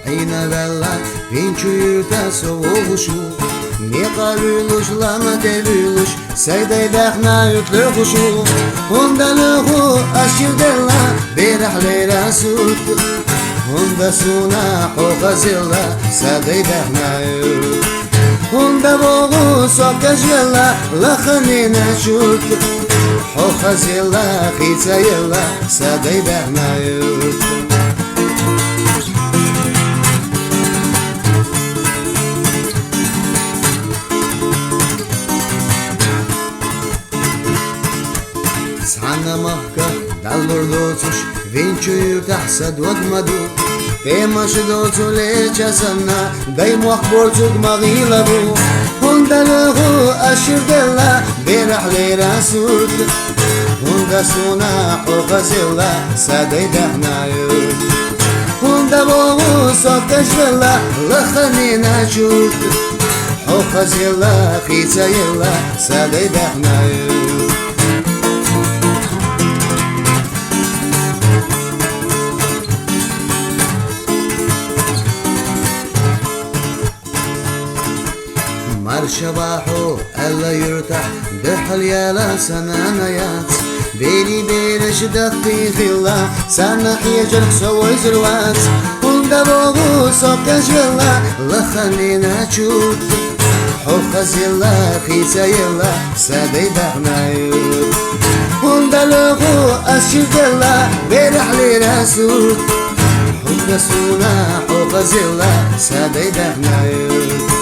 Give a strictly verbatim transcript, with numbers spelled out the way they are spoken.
Ӏийнаваьлла Венчу-Юрта со вогӀуш ва, некъа вуьйлуш, ламаз де вуьйлуш, сай дай баьхна юрт лоьхуш ва. ХӀунда лоьху аз чуьра делла, берахь лера сурт? ХӀунда суна хьо хазелла, са дай баьхна юрт? ХӀунда вогӀу со кӀажвелла, лаханина чурт? Хьо хазелла, хийцаелла, са дай баьхна юрт. Цхьана махках далур доцуш, Венчу-Юртахь са дог ма ду. Пемаш доцу леча санна, дай мохк борцуг ма гӀийла бу. ХӀунда лоьху аз чуьра делла, берахь лера сурт? ХӀунда суна хьо хазелла, са дай баьхна юрт? ХӀунда вогӀу со кӀажвелла, лаханина чурт? Хьо хазелла, хийцаелла, са дай баьхна юрт. Марша вахьо, аьлла юртахь дуьхьал яла са нана яц. Бери бераш дахтий хилла, царна хьежарх со вайзар вац. ХӀунда вогӀу со кӀажвелла, лаханина чурт? Хьо хазелла, хийцаелла, са дай баьхна юрт? ХӀунда лоьху аз чуьра делла, берахь лера сурт? ХӀунда суна хьо хазелла, са дай баьхна юрт?